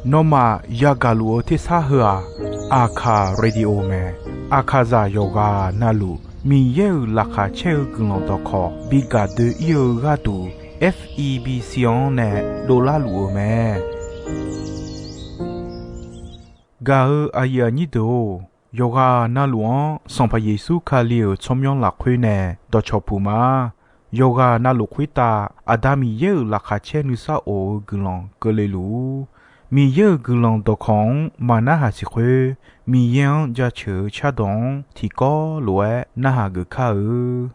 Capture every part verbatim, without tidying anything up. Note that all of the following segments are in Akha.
Nawmaf yagaq luf-eu tersar heu-aq, Aqkaq Radio mae. Aqkaqzaq yawqghaq navluf Miqyaer-euq laqkhaq caer-eu guiqlanq dawqkawq bi gaq doe-ir-eu gharduq, F E B C-anr nae dovlar luf-eu mae. Gaq-eu aqyuif aqnyir deuq-or, yawqghaq navluf-anr Sanqpaq Yeqsur Kali-euq tsawrmyanr lafkhoer nae dawqcawq puq ma. Yawqghaq navluf khoertav Aqda Miqyaer-euq laqkhaq caer nuisar of-eu guiqlanq keuvle luf-ur. Miqyaer-euq guiqlanq dawqkawq-anr maqnarhaq siq khoer, Miqyaer-anr jaceuq-eu cardawq-anr tiqkawv lof-aer narhaq geuf kar-eu.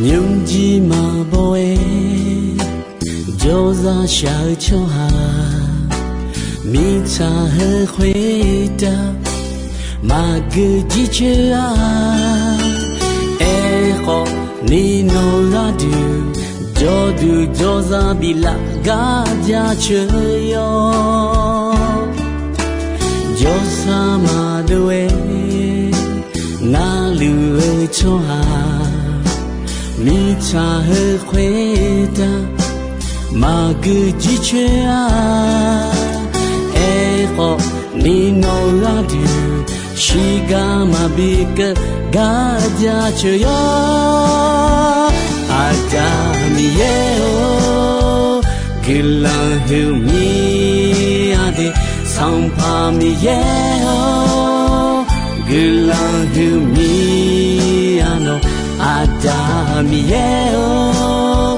Nymrjir maqbaw-aer jawrzaq shaq-eu tsawrhaq, mirtsaq heu khoertav maqgeu jircoer-a. Aerkhawf, ni nawq gharduq jawrduq jawrzaq biflaf gar jaceuq yawr. Jawrsar maqdov-aer narluf-eu tsawrhaq, mirtsaq heu khoertav maqgeu jircoer-a. Aerkhawf, ni nawq gharduq shiqgar maqbi keuv gar jaceuq yawr. Aqda Miqyaer-or, guiqlanq huiqmir-a de. Sanqpaq Miqyaer-or, guiqlanq huiqmir-a nawq. Aqda Miqyaer-or,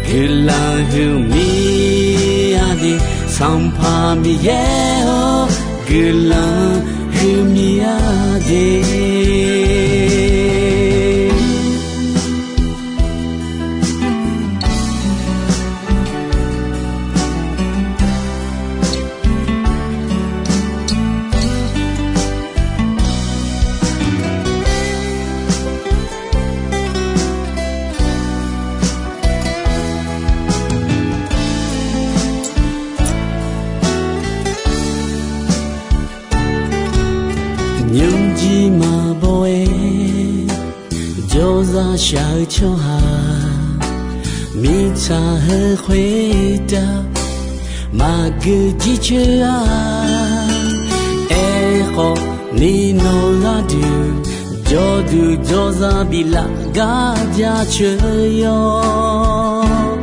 guiqlanq huiqmir-a de. Sanqpaq Miqyaer-or, guiqlanq huiqmir-a de. Nymrjir maqbaw-aer jawrzaq shaq-eu tsawrhaq, mirtsaq heu khoertav maqgeu jircoer-a. Aerkhawf, ni nawq gharduq jawrduq jawrzaq biflaf gar jaceuq yawr.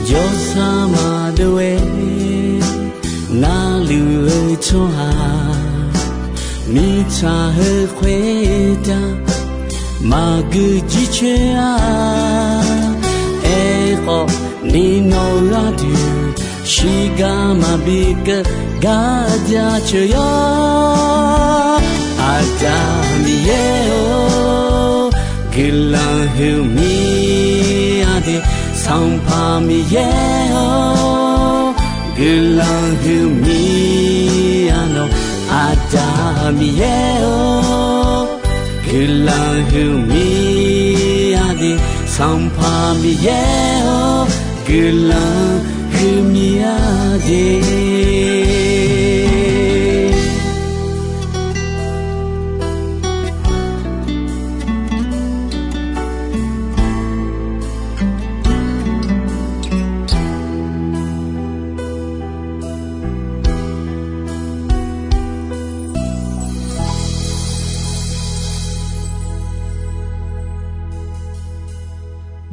Jawrsar maqdov-aer narluf-eu tsawrhaq, mirtsaq heu khoertav maqgeu jircoer-a. Aerkhawf, ni nawq gharduq shiqgar maqbi keuv gar jaceuq yawr. Aqda Miqyaer-or, guiqlanq huiqmir-a de. Sanqpaq Miqyaer-or, guiqlanq huiqmir-a nawq. Aqda Miqyaer-or, guiqlanq huiqmir-a de. Sanqpaq Miqyaer-or, guiqlanq huiqmir-a de.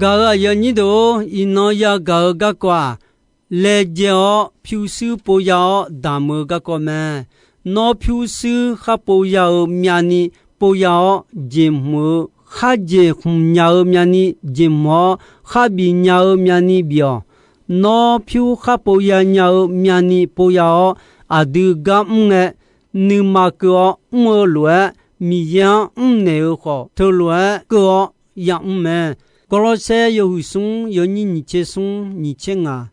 Gaq-euq aqyuif aqnyir deuq-or, iqnan yagaq-eu garkawv-aq, laejae-awr pyurshuir pov ya-awr damq-eu garkawv mae. Nawr pyurshuir khar pov ya-eu myavni pov ya-awr jeqhmq-eu, khar jeqhmq nya-eu myavni jeqhmq-awr, khar bif nya-eu myavni bif-awq. Nawr pyur khar pov ya nya-eu myavni pov ya-awr, aqdui gar mr ngae, nuima keuv-awr mr-eu lof-aer, Miqyaer-anr mrnaeq-eu khawf, teulof-aer keuv-awr yamr mae. Gawrlawrsaer yawhuiq smr yawnyir nyiq tser smr nyiq tser ngaq,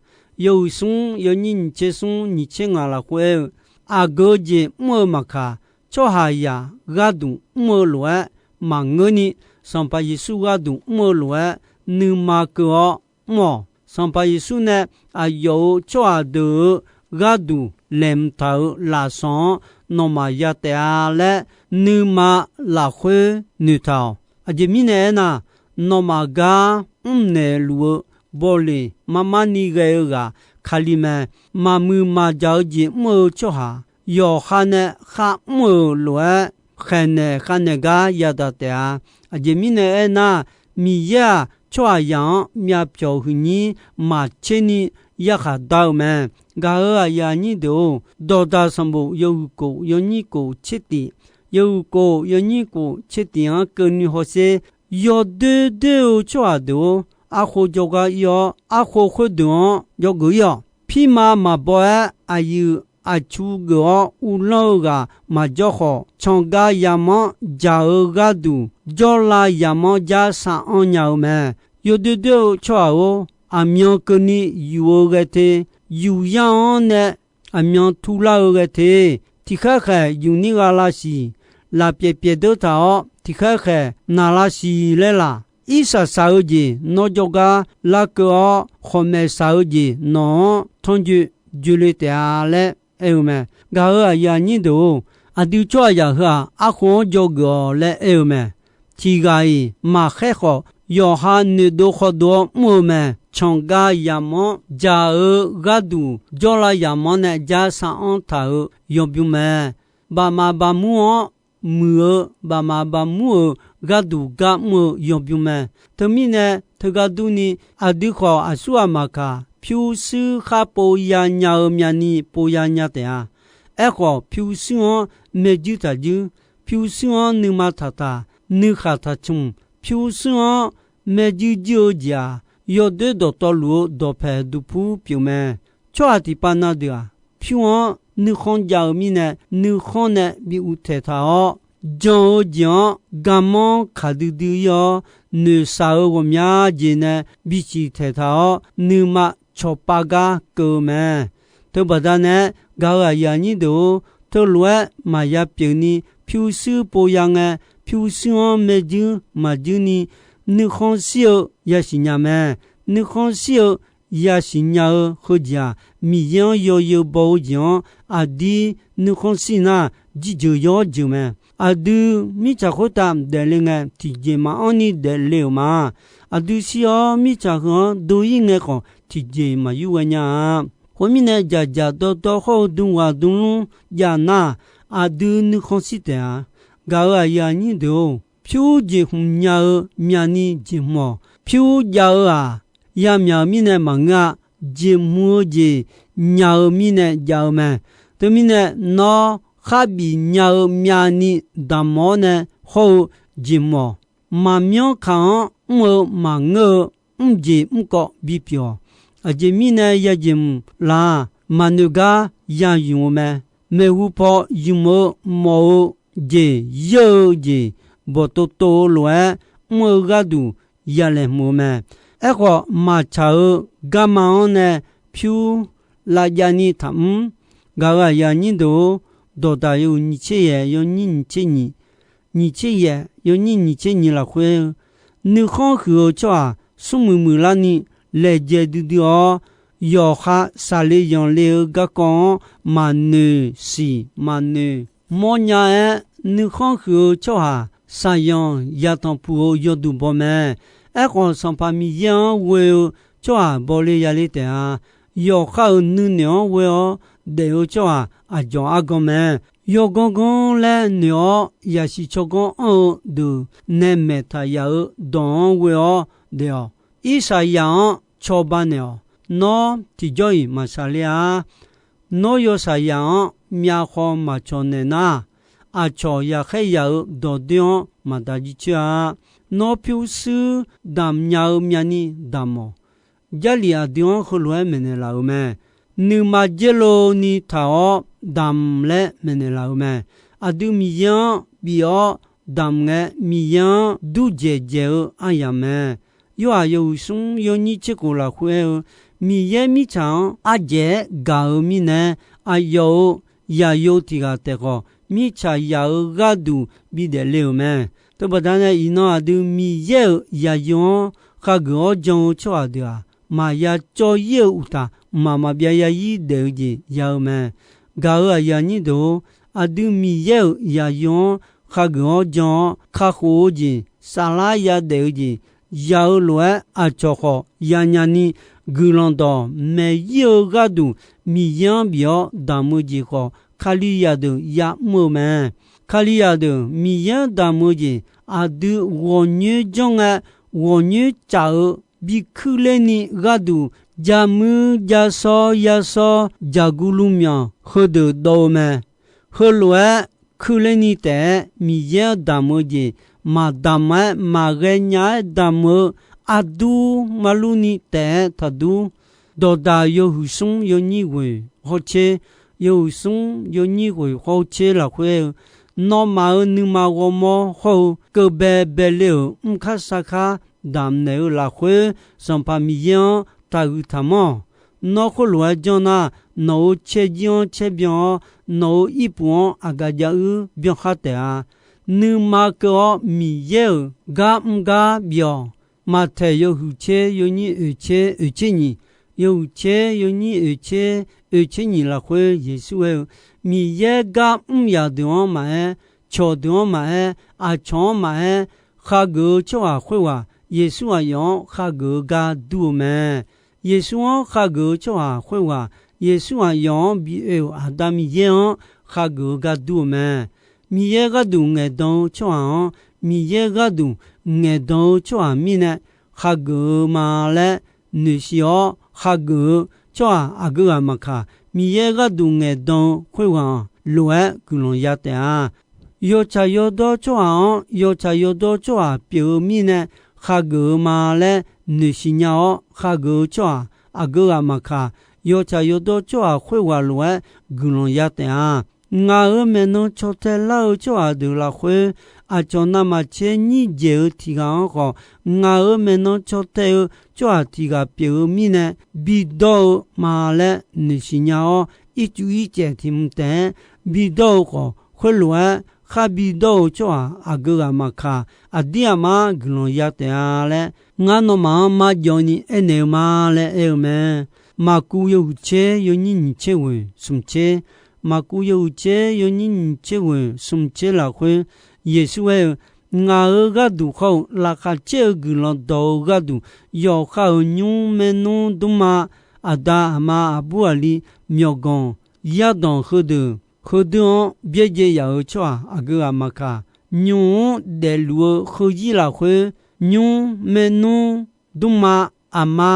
yawhuiq smr yawnyir nyiq tser smr nyiq tser ngaq lafkhoer aer-eu, aqgeu jeq mr-eu maqkaq, tsawrhaqzaq gharduq mr-eu lof-aer maqngeurni, Sanqpaq Yeqsur gharduq mr-eu lof-aer nuima keuv-awr mr-awq. Sanqpaq Yeqsur nae aqyawf-euq tsawrhaq deuq-euq gharduq laeqhmq taq-euq lafsawq-anr nawmaf ya taef-a laer, nuima lafkhoer noeqtaq-awq. Aqjeq mirnae aernar, nawmaf gar mrnaeq luf-eu bawleq marmar ni ghae-eu ghaq Kali mae. Maqmuiq maqjaq-eu jeq mr-eu tsawrhaq, yawqha nae kharmr-euq lof-aer khaeqnaeq khavnaeq gar yadaq taef-a. Aqjeq mirnae aernar, Miqyaer-aq, tsawrhaqzaq-anr myavpyawq huiqnyir maqtserni yarkhaq dar-eu mae. Gaq-euq aqyuif aqnyir deuq-or, Dawqdaq sanqbof yawhuiq kof yawnyir kof tser tif, yawhuiq kof yawnyir kof tser tif-anr keuvni hawsher. Yawdoer doer-eu tsawrhaq deuq-or, arkhof jawrgar ir-awr, arkhof khoerdeuq-anr jawrgeuf ir-awq. Pirma maqbaw-aer aqyuif aqtsu geuf-awr uvlanr-eu ghaq maqjawr khawf, canqgav yamq-anr jaq-eu gharduq jawrlav yamq-anr jar sar-anr nya-eu mae. Yawdoer doer-eu tsawrhaq-or, aqmyan keuvni yuf-eu ghae te. Yuf yar-anr nae aqmyan turlar-eu ghae te. Tiqkhaer khaeq yufnir gha lavsiq, lafpyaeq pyaeq deur taq-awr, tiqkhaer khaeq naq lavsiq laer laq. Irsaq saq-eu jeq nawr jawrgar larkeuv-awr, khawqmaeq saq-eu jeq nawq-anr tanrjoe joe le taef-a laer aer-eu mae. Gaq-euq aqyuif aqnyir deuq-or, aqdui tsawrhaqzaq heu-aq, arkhof-anr jawrgeuf-awq laer aer-eu mae. Tiq ghaq-iq maqkhaer khawf, yawqha noeqdov khawdov-awr mr-eu mae. Canqgav yamq-anr jaq-eu gharduq jawrlav yamq-anr nae jar sar-anr taq-euq yawbymr mae. Bafmaf bafmur-anr muiq-eu, bafmaf bafmur-euq gharduq gar mr-eu yawbymr mae. Teumirnae, teugar durni, aqdui khawf aqsur aqmaq kaq, pyurshuir khar pov ya nya-eu myavni pov ya nya taef-a. Aerkhawf, pyurshuir-anr maerjuir taqjuir, pyurshuir-anr nuima taqtaq, nuikhaq taqcmq, pyurshuir-anr maerjuir juir-eu jeq-aq, yawdoer dawqtawvluf-eu dawqpaeq duqpur pyeuf mae. Tsawrhaq tiqpav na deuq-aq, pyur-anr nuikhanr jav-eu mirnae, nuikhanr nae bi uvtaeq taq-awr, jan-eu jeq-anr garmanr kaq duidui ir-awr, noeqshaq-eu ghawqmya jeq nae bisiq taeq taq-awr, nuima cawqpav gar keuv-eu mae. Teubaqda nae-aer, gaq-euq aqyuif aqnyir deuq-or, teulof-aer maqya pyeufni, pyurshuir pov ya ngae, pyurshuir-anr maerjuir maqjuir ni, nuikhanr shir-eu yasiq nya mae. Nuikhanr shir-eu yasiq nya-eu heujeq-aq, Miqyaer-anr yawzeu baw-eu jeq-anr aqdir nuikhanr shir nar, jirjeuq yawr jeuq mae. Aqdui mirtsaq khoertav daefle ngae, tiqjeq maqanr ni daefle-euq ma. Aqdui shir-awr mirtsaq heu-anr dov-ir ngae khawf, tiqjeq maqyur ghae nya-a. Khoermirnae, dzaqdzaq dawrdawr hawr-eu dmghaq dmlmr jav nar, aqdui nuikhanr shir taef-a. Gaq-euq aqyuif aqnyir deuq-or, pyur jeqhmq nya-eu myavni jeqhmq-awq. Pyur jav-eu-aq, yamyaq-euq mirnae maqngeur-a. Jeqhmq-eu jeq nya-eu mirnae jav-eu mae. Teumirnae, nawr kharbif nya-eu myavni damq-awr nae hawr-eu jeqhmq-awq. Maqmyanr kaq-anr mr-eu maqngeur-eu, mrjeq mrkawv bipyeuf-awq. Aqjeq mirnae yajeq mq laq-aq, maqnoeq gar ya ymq-eu mae. Maeqhu paw ymq-eu mawf-eu jeq, yeur-eu jeq, bawqtov tov-eu lof-aer mr-eu gharduq yalaeq hmq-eu mae. Aerkhawf, maqtsaq-eu garma-anr nae pyur lavjav ni taqmr. Gaq-euq aqyuif aqnyir deuq-or, dawqdaq yawhuiq nyiq tser yaeq yawnyir nyiq tser nyiq, nyiq tser yaeq yawnyir nyiq tser nyiq lafkhoer-eu, nuikhanr huiq-eu tsawrhaq smrmuiq muiqlarni laejae duidui-awr, yawqha saqle yanqle-eu garkawv-anr maqnoeq siq maqnoeq mawrnya-aer, nuikhanr huiq-eu tsawrhaq saqyanq yatanq puq-eu yawduq baw mae. Aerkhawf, Sanqpaq Miqyaer-anr ghoe-eu tsawrhaq bawle yale taef-a. Yawqha-euq nuinoeq-anr ghoe-awr daef-eu tsawrhaq aqdzawq argan mae. Yawganr ganr laer noeq-awr, yaqsiq tsawrganr anr-eu deuq nae maeqtaq yaf-eu dawq-anr ghoe-awr daef-awq. Irsaqyaq-anr cawba naeq-awq. Nawr tiqjawr-iq maqsaqle-a. Nawr yawshaqzaq-anr myavkhaw maqcawq naeq nar, aqcawq yaqkhaer yaq-eu dawqdoer-anr maqda jircoer-a. Nawr pyurshuir damq nya-eu myavni damq-awq. Jarlif aqdui-anr heulof-aer maeqnaeq laf-euq mae. Nuima dzer lov ni taq-awr damq laer maeqnaeq laf-euq mae. Aqdui Miqyaer-anr bif-awr damq ngae, Miqyaer-anr dur dzaeq dzaeq-eu aryamq mae. Yorhaq yawhuiq smr yawnyir tser khof lafkhoer aer-eu, Miqyaer mirtsaq-anr ardzaeq-aer gaq-eu mirnae, aqyawf-euq yaqyo tiq ghaq taef khawf, mirtsaq yaq-euq gharduq bidaef le-euq mae. Teubaqda nae iqnan aqdui Miqyaer-euq yaqyo-anr khageuf-awr jan-eu tsawrhaq deuq-aq, maqya cawv-ir-eu uqtaf, mqmaq maqbyav ya-ir daef-eu jeq ya-eu mae. Gaq-euq aqyuif aqnyir deuq-or, aqdui Miqyaer-euq yaqyo-anr khageuf-awr jan-awr kakhof-eu jeq, saflar yadaef-eu jeq, yaq-eu lof-aer aqcawq khawf yanya ni, guiqlanq dawq maeq-ir-eu gharduq Miqyaer-anr bif-awr damq-eu jeq khawf, Kalizaq deuq yamr-eu mae. Kalizaq deuq Miqyaer-anr damq-eu jeq aqdui ghawqnyoer janr ngae, ghawqnyoer caf-eu bi kuirler ni gharduq, jamuir jasawr yasawr jaqguv luvmyanq heudeuq dawv-eu mae. Heulof-aer kuirler ni taef-aer Miqyaer-anr damq-eu jeq maqdamq-aer maqghae nya-aer damq-eu aqdur marlur ni taef-aer taqdur. Dawqdaq yawhuiq smr yawnyir ghoeq hawtser, yawhuiq smr yawnyir ghoeq hawtser lafkhoer-eu, nawmaf-euq nuima ghawrmawr hawr-eu keuv bae bae le-euq mr kar sar kar damq naeq-eu lafkhoer, Sanqpaq Miqyaer-anr taqhuiq taqmanr-awq. Nawr khoerlof-aer janr nar, nawq-euq caerjir-anr caer byan-awr, nawq-euq irpuq-anr aqgaf jav uir byan khar taef-a. Nuima keuv-awr Miqyaer-euq gar mr gar bif-awq. Maqtaeq yawhuiq tser yawnyir oeq tser oeq tser nyiq, yawhuiq tser yawnyir oeq tser oeq tser nyiq lafkhoer Yeqsur aer-eu, Miqyaer gar mr yaq deuq-anr maqaer, cawq deuq-anr maqaer, aqcawq-anr maqaer, khageuf-eu tsawrhaq khoerghaq Yeqsur aqyawf-anr khageuf-eu gar dur-eu mae. Yeqsur-anr khageuf-eu tsawrhaq khoerghaq Yeqsur aqyawf-anr bi oe-euq Aqda Miqyaer-anr khageuf-eu gar dur-eu mae. Miqyaer gharduq ngaeqdan-eu tsawrhaq-anr Miqyaer gharduq ngaeqdan-eu tsawrhaq mirnae khageuf-eu ma laer noeqshiq-awr khageuf-eu tsawrhaq aqgeu ghaq maqkaq, Miqyaer gharduq ngaeqdan-eu khoerghaq-anr lof-aer guiqlanq ya taef-a. Yawtsaq yawdawr tsawrhaq-anr yawtsaq yawdawr tsawrhaq pyeuf-eu mirnae khageuf-eu ma laer noeqshiq nya-awr khageuf-eu tsawrhaq aqgeu ghaq maqkaq, yawtsaq yawdawr tsawrhaq khoerghaq lof-aer guiqlanq ya taef-a. Ngaq-euq maeqnan caw tae lar-eu tsawrhaq deuq lafkhoer, aqcawq navmaqtser nyir dzaeq-eu tiq ghaq-anr khawf, ngaq-euq maeqnan caw tae-eu tsawrhaq tiq ghaq pyeuf-eu mirnae bidawr-eu ma laer noeqshiq nya-awr, ircuf ircaev tiqmq taef-aer bidawr-eu khawf, khoerlof-aer khar bidawr-eu tsawrhaq aqgeu ghaq maqkaq, aqdir aqmar guiqlanq ya taef-a laer, ngar nawmaf-anr marjawv ni aernaeq-eu ma laer aer-eu mae. Maqkuv yawhuiq tser yawnyir nyiq tser ghoeq smq tser, Maqkuv yawhuiq tser yawnyir nyiq tser ghoeq smq tser lafkhoer, Yeqsur aer-eu, Ngaq-euq gharduq khawr-eu laqkhaq caer-eu guiqlanq dawq-eu gharduq, yawqha-euq nymr, maernmr, dmrma, aqda aqma, aqbur aqli, myawqganq, yardanq heudeuq, heudeuq-anr byaerdzae yaf-euq tsawrhaq aqgeu ghaq maqkaq, nymq-anr daefluf-eu heuzir lafkhoer, nymr, maernmr, dmrma, aqma,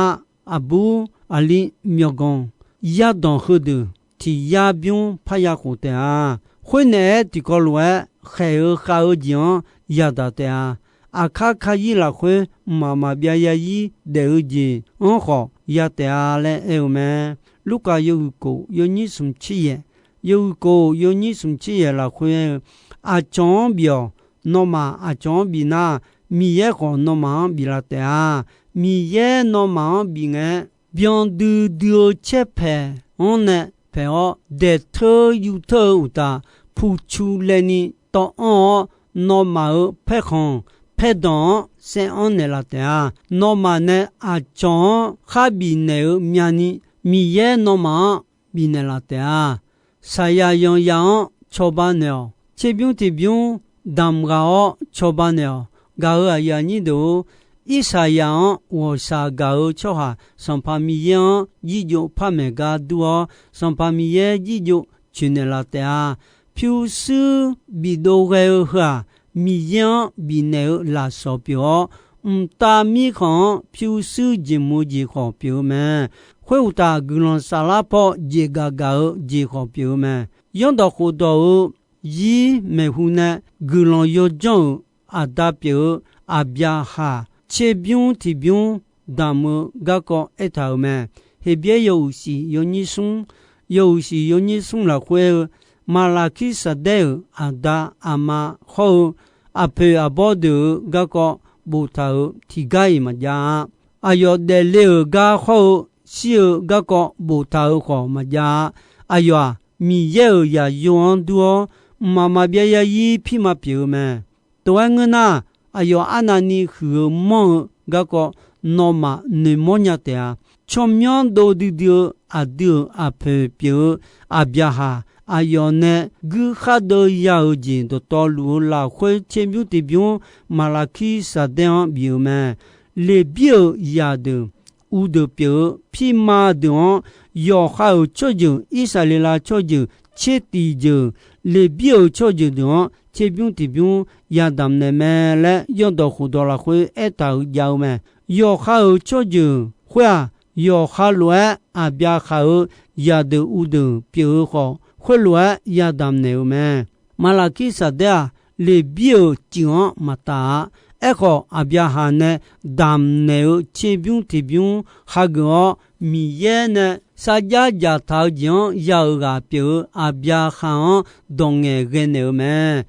aqbur, aqli, myawqganq, yardanq heudeuq tiq yar bymr parya khof taef-a. Khoernaeq-aer tiqkawv lof-aer khaeq-eu khav-eu jeq-anr yadaq taef-a. Aqkar kayir lafkhoer mqmaq maqbyav ya-ir daef-eu jeq-anr khawf ya taef-a laer aer-eu mae. Lurkaf yawhuiq kof yawnyir smq tser yaeq, yawhuiq kof yawnyir smq tser yaeq lafkhoer aer-eu, Aqcawq-anr bif-awq. Nawmaf aqcawq-anr bif nar, Miqyaer khawf nawmaf-anr biflaf taef-a. Miqyaer nawmaf-anr bif ngae-aer, byan duidui-eu caer paeq-anr nae paeq-awr, daeqteur yuvteur-eu uqtaf, puqcu laeni tawv anr-awr, nawmaf-euq paerkhanq paerdanq-anr saev anr naeqlaf taef-a. Nawmaf nae aqcawq-anr khar bifnaeq-eu myavni, Miqyaer nawmaf-anr bifnaeq laf taef-a. Saqyaq yanqyaq-anr cawba naeq-awq. Tserbymr tiqbymr damq ghaq-awr cawba naeq-awq. Gaq-euq aqyuif aqnyir deuq-or, Irsaqyaq-anr ghawqshaq gaq-eu tsawrhaq Sanqpaq Miqyaer-anr jirjov par maeq gar dur-awr, Sanqpaq Miqyaer jirjov coeqnaeq laf taef-a. Pyurshuir bifdov ghae-eu heu-aq, Miqyaer-anr bifnaeq-eu lafsawq pyeuf-awr, mqtav mirkhanq-anr pyurshuir jeqhmq-eu jeq khawf pyeuf-eu mae. Khoeruqtaf, guiqlanq saflar paw jeqgaq gaq-eu jeq khawf pyeuf-eu mae. Yanrdawq khofdawq-euq zir maeqhu nae guiqlanq yawjanr-euq aqda pyeuf-eu Aqbyaqhaq tserbymr tiqbymr damq-eu garkawv aertaq-euq mae. Heqbyaer yawhuiq siq yawnyir smr, yawhuiq siq yawnyir smr lafkhoer aer-eu, Maqlaqkirsaqdaer-euq aqda aqma hawr-eu aqpoeq aqbawr deuq-euq garkawv boftaq-euq tiqgar-iq maqjav-a. Aqyawf daefle-euq gar hawr-eu shir-eu garkawv boftaq-euq khawf maqjav-a. Aqyawf-aq, Miqyaer-euq zaqyo-anr dur-awr, mqmaq maqbyav zarzir pirma pyeuf-eu mae. Tov-aer ngeur nar, aqyawf arnavni huiq-eu manr-eu garkawv nawmaf noeqmawr nya taef-a. Tsawrmyanr dov duidui-eu aqdui-euq aqpoeq pyeuf-eu Aqbyaqhaq, aqyawf nae guir khar deuv ya-euq jeq dawqtawvluf-eu lafkhoer tserbymr tiqbymr Maqlaqkir Saqdaer-anr bif-eu mae. Leqbir-euq zaqdeuq uvdeuq pyeuf-eu pirma deuq-anr, yawqha-euq tsawrjeuq, Irsaqleqlav tsawrjeuq tser tiq jeuq, Leqbir-euq tsawrjeuq deuq-anr tserbymr tiqbymr yadamq naeq mae laer, Zanrdawq khofdawq lafkhoer aertaq-euq jav-eu mae. Yawqha-euq tsawrjeuq khoer-aq, yawqha lof-aer Aqbyaqhaq-euq zaqdeuq uvdeuq pyeuf-eu khawf, khoerlof-aer yadamq naeq-eu mae. Maqlaqkir Saqdaer-aq, Leqbir-euq cif-anr maqtaf-a. Aerkhawf, Aqbyaqhaq nae damq naeq-eu tserbymr tiqbymr hageuf-awr, Miqyaer nae sarjax dzaqtaq-eu jeq-anr ya-euq ghaq pyeuf-eu Aqbyaqhaq-anr dawq ngaeqghae naeq-eu mae.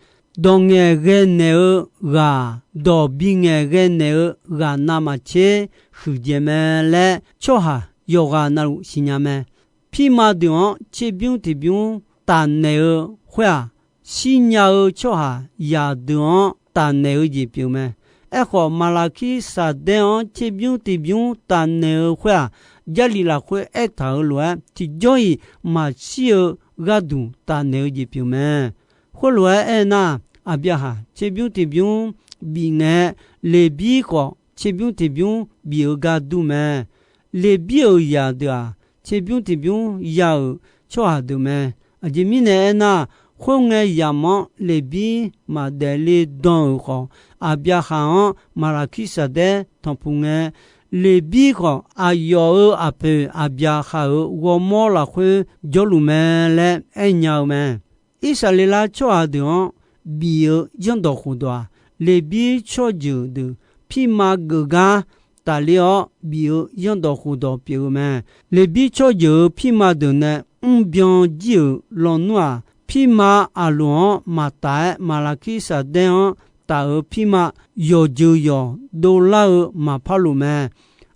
Dawq ngaeqghae naeq-eu ghaq, dawq bingaeqghae naeq-eu ghaq navmaqtser huiqdzaeq mae laer, tsawrhaq yawqghaq navluf siqnya mae. Pirma deuq-anr tserbymr tiqbymr tafnaeq-eu khoer-aq, shirnya-eu tsawrhaq zaqdeuq-anr tafnaeq-eu jeq pyeuf mae. Aerkhawf, Maqlaqkir Saqdaer-anr tserbymr tiqbymr tafnaeq-eu khoer-aq, Jarlif lafkhoer aertaq-euq lof-aer, tiqjawr-iq maqshir-eu gharduq tafnaeq-eu jeq pyeuf mae. Khoerlof-aer aernar, Aqbyaqhaq tserbymr tiqbymr bif ngae, Leqbir khawf tserbymr tiqbymr bif-eu gar dur mae. Leqbir-euq zaqdeuq-aq, tserbymr tiqbymr ya-euq tsawrhaq deuq mae. Aqjeq mirnae aernar, khoerngae yamq-anr Leqbir maqdaef le dan-euq khawf, Aqbyaqhaq-anr Maqlaqkir Saqdaer tanqpuq ngae, Leqbir khawf aqyawf-euq aqpoeq Aqbyaqhaq-euq ghawrmawr lafkhoer jawrluf mae laer aernya-eu mae. Irsaqleqlav tsawrhaq deuq-anr bif-eu Zanrdawq khofdawq-aq, Leqbir tsawrjeuq deuq pirma geuf gar tafler-awr bif-eu Zanrdawq khofdawq pyeuf-eu mae. Leqbir tsawrjeuq-euq pirma deuq nae mrbyan jir-euq lawnmr-aq, pirma Aqloq-anr maqtaf-aer Maqlaqkir Saqdaer-anr taf-euq pirma yawqjeuq yawq dovlar-eu maqpar lof mae.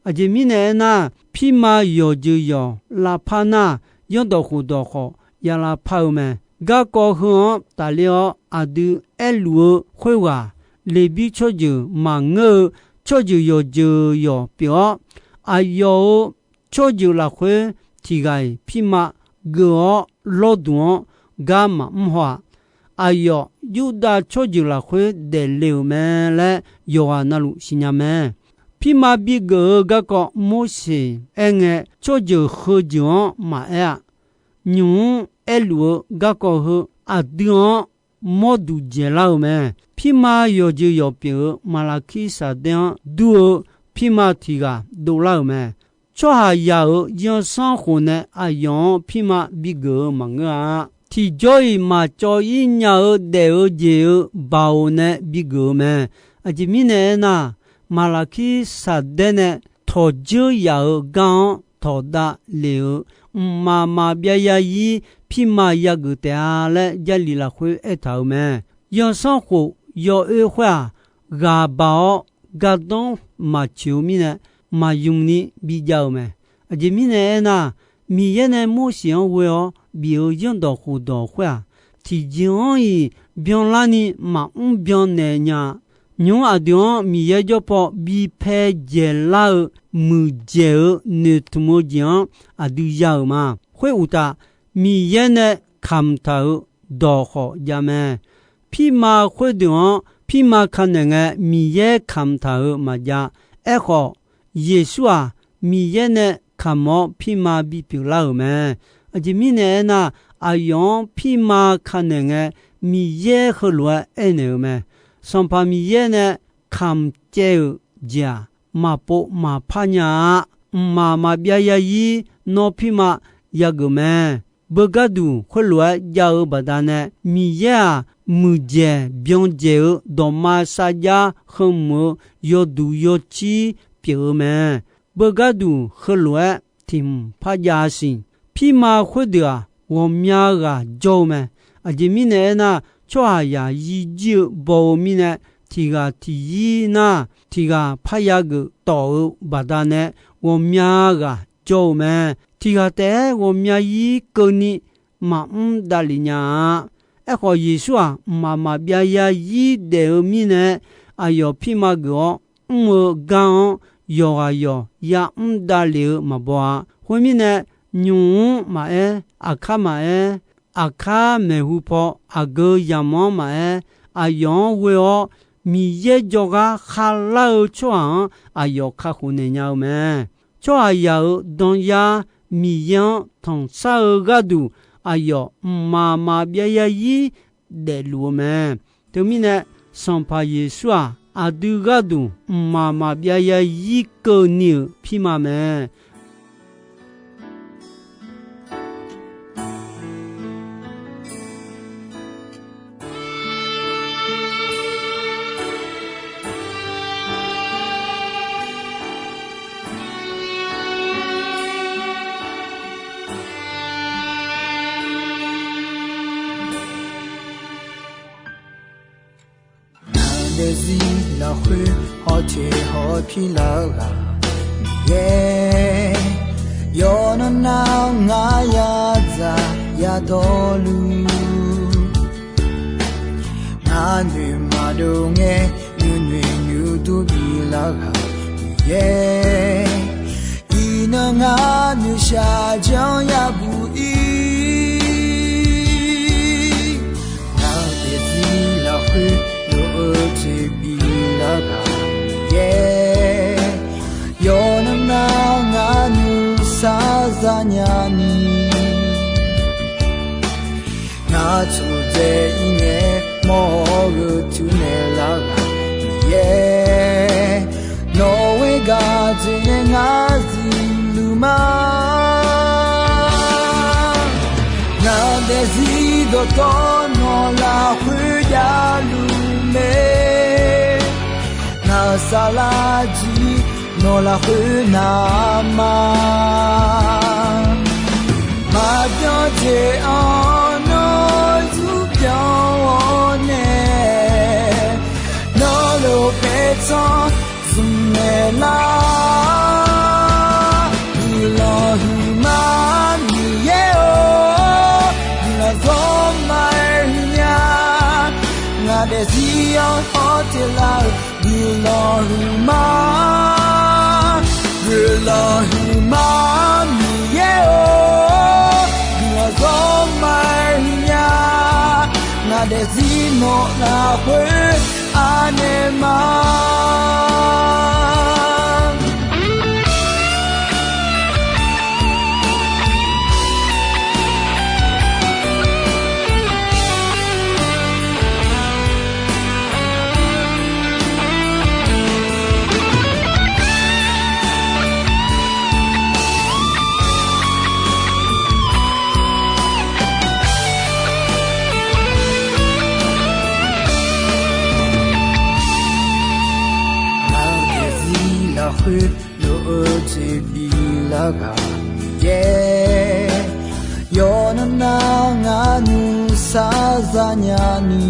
Aqjeq mirnae aernar, pirma yawqjeuq yawq lavpar nar, Zanrdawq khofdawq khawf ya lavpar-eu mae. Garkawv heu-anr tafler-awr aqdui aerluf-eu khoerghaq, Leqbir tsawrjeuq maqngeur-eu tsawrjeuq yawqjeuq yawq pyeuf-awr, aqyawf-euq tsawrjeuq lafkhoer tiq ghaq-iq pirma geuf-awr lawrduq-anr gar maqmr haw-aq. Aqyawf Yurdav tsawrjeuq lafkhoer daefle-euq mae laer yawqghaq navluf siqnya mae. Pirma bigeuf-eu garkawv Morseq aerngae, tsawrjeuq heujeuq-anr maqaer-a. Nymq-mr aerluf-eu garkawv heu aqdui-anr mawrduq dzaeqlar-euq mae. Pirma yawqjeuq yawq pyeuf-eu Maqlaqkir Saqdaer-anr dur-eu pirma tiq ghaq dovlar-euq mae. Tsawrhaqzaq-euq zanrsanrkhof nae aqyawf-anr pirma bigeuf-eu maqngeur-a. Tiqjawr-iq maqcawv-ir nya-eu daef-eu jeq-euq baoq nae bigeuf-eu mae. Aqjeq mirnae aernar, Maqlaqkir Saqdaer nae tawqdzeur yaf-euq gar-anr tawqdav lef-euq mqmaq maqbyav zarzir pirma yageuf taef-a laer Jarlif lafkhoer aertaq-euq mae. Zanrsanrkhof yawoer khoer-aq, ghaq baq-awr gardanr maqtsoeq-eu mirnae, maqymrni bijav-euq mae. Aqjeq mirnae aernar, Miqyaer nae Morseq-anr ghoe-awr bif-euq Zanrdawq khofdawq khoer-aq, tiqjeq-anr-iq byanlarni maqmr byan naeq nya-a. Nymq-mr aqdui-anr Miqyaer jawr paw bipae dzaeqlar-eu muiqdzaeq-eu noeqtmq-eu jeq-anr aqdui ya-euq ma. Khoeruqtaf, Miqyaer nae kamq taq-euq dawq khawf jav mae. Pirma khoerdeuq-anr pirma kanaeq ngae, Miqyaer kamq taq-euq maqjav. Aerkhawf, Yeqsur-aq, Miqyaer nae kamq-awr pirma bipyeuf lar-euq mae. Aqjeq mirnae aernar, aqyawf-anr pirma kanaeq ngae, Miqyaer heulof-aer aernaeq-euq mae. Sanqpaq Miqyaer nae kamq caev-euq jeq-aq, maqpov maqpar nya-a. Mqmaq maqbyav zarzir nawr pirma yageuf mae. Beugarduq khoerlof-aer jav-eu baqdanae, Miqyaer-aq, muiqdzaeq byan dzaeq-eu dawqma sarjax heumq-eu yawduq yawcir pyeuf-eu mae. Beugarduq heulof-aer tiq hmq par jav-a siq. Pirma khoerdeuq-aq, ghawqmya ghaq jawr-eu mae. Aqjeq mirnae aernar, tsawrhaqzaq yijir-eu baw-eu mirnae, tiq ghaq tiq zir nar, tiq ghaq parya geuf tawf-eu baqdanae, ghawqmya ghaq jawr-eu mae. Tiq ghaq taef-aer ghawqmya zir keuvni maqmr davlef nya-a. Aerkhawf, Yeqsur-aq, mqmaq maqbyav zarzir daef-eu mirnae, aqyawf pirma geuf-awr mr-eu gar-anr yawqghaq yawq yamr davlef-eu maqbaw-a. Khoermirnae, nymq-mr maqaer, aqkar maqaer, aqkar maeqhu paw aqgeu yamq-anr maqaer, aqyawf-anr ghoe-awr Miqyaer jawrgar kharlar-eu tsawrhaq-anr aqyawf kakhof naeq nya-eu mae. Tsawrhaqzaq-euq danyar Miqyaer-anr tanqshar-eu gharduq, aqyawf mqmaq maqbyav zarzir daefluf-eu mae. Teumirnae, Sanqpaq Yeqsur-aq, aqdui gharduq mqmaq maqbyav zarzir keuvni-euq pirma mae. Ngaq daefzir lafkhoer hawteq hawpir lar-eu ghaq Miqyaer, yawqnan nar ngar yadzaq yadawrluf, ngaq noeqmaqdov ngae nuinoeq nuidur bilar ghaq Miqyaer, iqnan ngar noeqshaq janr yabuq ir. Ngaq daefzir lafkhoer lof-eu jeq bilar ghaq Miqyaer, yawqnan nar ngar nuisar zanya ni, ngaq tsofdzae ir ngae mawr-eu tuinaeq lar ghaq Miqyaer, nawq-euq gaq jeq nae ngar zifluf ma. Ngaq daefzir dawqtawv nawq lafkhoer javluf mae. Ngaq-euq saflar jir nawq lafkhoer navma, maqbyan jeq-anr nawr zur byan-awr nae, nawr lof paertsanr zmq naeq lar. Guiqlanq huiqma Miqyaer-or, guiqlanq zawrma-aer huiqnya. Ngaq daefzir-anr hawteq lar-eu guiqlanq huiqma, guiqlanq huiqma Miqyaer-or, guiqlanq zawrma-aer huiqnya. Ngaq daefzir nawq lafkhoer anaeq ma. Ngaq-euq daefzir lafkhoer lof-eu jeq bilar ghaq Miqyaer, yawqnan nar ngar nuisar zanya ni,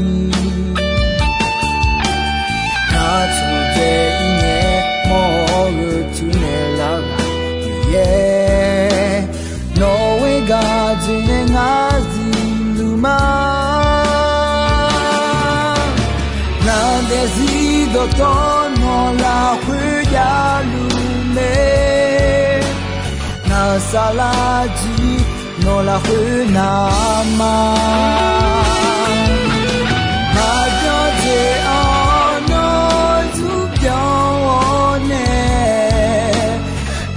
ngaq tsofdzae ir ngae mawr-eu tuinaeq lar ghaq Miqyaer, nawq-euq gaq jeq nae ngar zifluf ma. Ngaq daefzir dawqtawv nawq lafkhoer javluf mae. Ngaq-euq saflar jir nawq lafkhoer navma, maqbyan jeq-anr nawr zur byan-awr nae,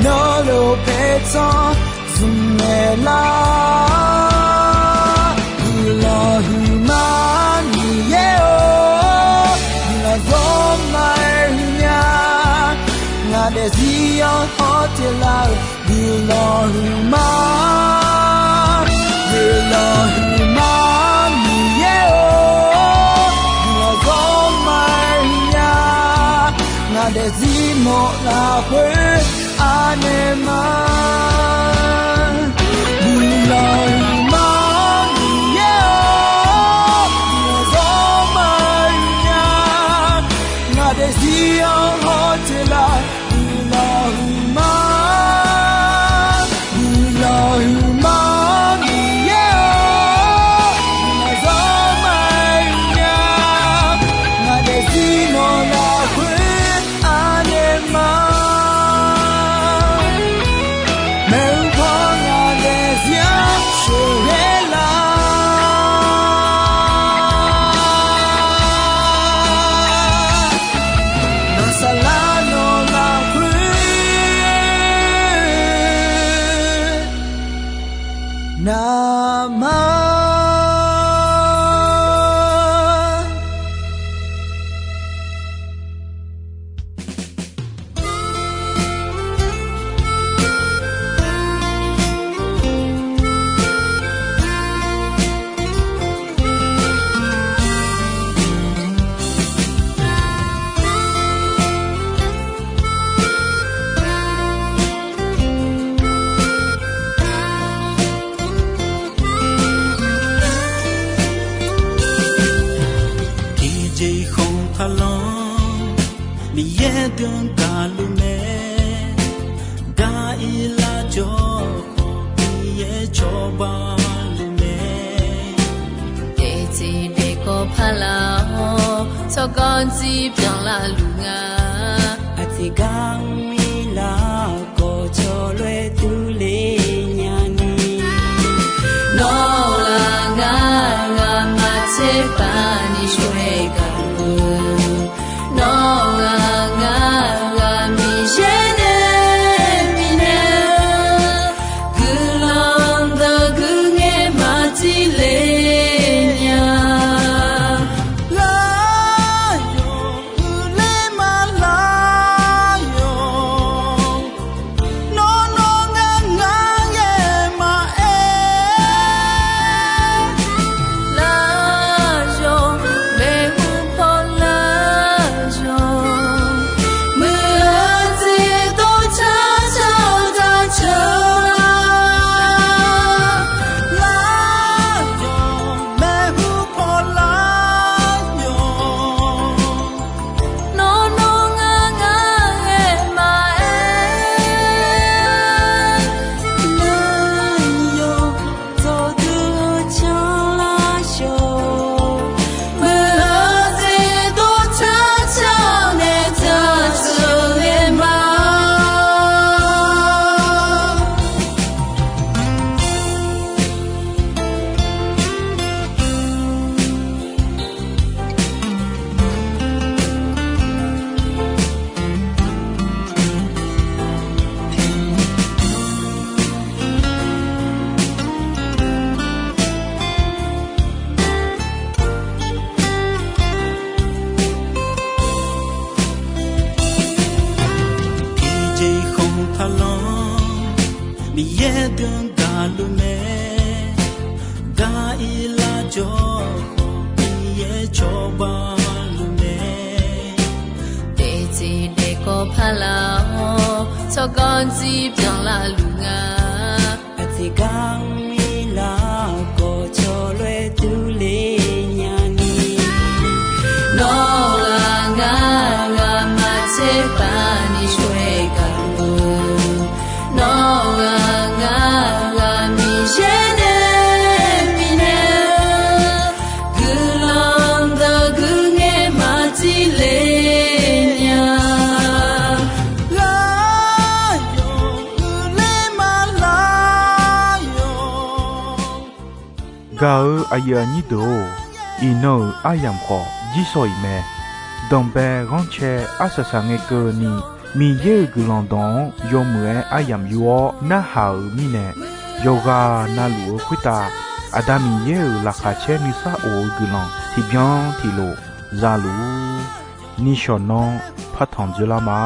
nawr lof paertsanr zmq naeq lar. Guiqlanq huiqma Miqyaer-or, guiqlanq zawrma-aer huiqnya. Ngaq daefzir-anr hawteq lar-eu guiqlanq huiqma, guiqlanq huiqma Miqyaer-or, guiqlanq zawrma-aer huiqnya. Ngaq daefzir nawq lafkhoer anaeq ma. Guiqlanq huiqma Miqyaer-or, guiqlanq zawrma-aer huiqnya. Ngaq daefzir-anr hawteq lar guiqlanq huiqma, guiqlanq huiqma Miqyaer-or, Aerdeuq gaqluf mae, gaq-ir lar jawr khawf Miqyaer cawba luf mae. Daefzir daefkawv parlar-awr, tsawrganr dzir byanlar luf nga. Aqtiqgar mrlar khawf, tsawrloer durler nyani. Nawr-aq ngar, ngamaf tserpav ni shawr-aer gaq-eu. Nawr-aq ngar, ngamaf Miqyaer nae bifnaeq-eu guiqlanq deuq guiqngaer maqdir le nya. Lar yawq, uiqler ma lar yawq. Nawr nawr ngar ngar yaer maqaer. Lar yawq, maeqhu paw lar yawq. Muiq-eu jeq dov car car car car. Lar yawq, maeqhu paw lar yawq. Nawr nawr ngar ngar yaer maqaer. Lar yawq, dawqdui-eu canlar yawq. Muiq-eu jeq dov car car nae car car nae ma. Tiqjeq khanq taqlanr, Miqyaer deuq gaqluf mae. Gaq-ir lar jawr khawf, Miqyaer cawba luf mae. Daefzir daefkawv parlar-awr, tsawrganr dzir byanlar luf nga. Aqtiqgar mrlar khawf, tsawrloer durler nyani. Nawr-aq ngar, ngamaf tserpav ni shawr-aer gaq-eu. Nawr-aq ngar, ngamaf Miqyaer nae bifnaeq-eu guiqlanq deuq guiqngaer maqdir le nya. Lar yawq, uiqler ma lar yawq. Gaq-eu aqyuif aqnyir deuq-or, iqnan-euq aryamq khawf jirsawq iq mae. Danqbae ghanrcae arsaq saq ngae keuvni, Miqyaer-euq guiqlanq dawq-anr yawmuiq-aer aryamq yur-awr narhaq-euq mirnae, yawqghaq navluf-eu khoertav Aqda Miqyaer-euq laqkhaq caer nuisar of-eu guiqlanq tiqbyan tiqlof za luf-ur. Nishawq nanr partanq dzoerlar ma.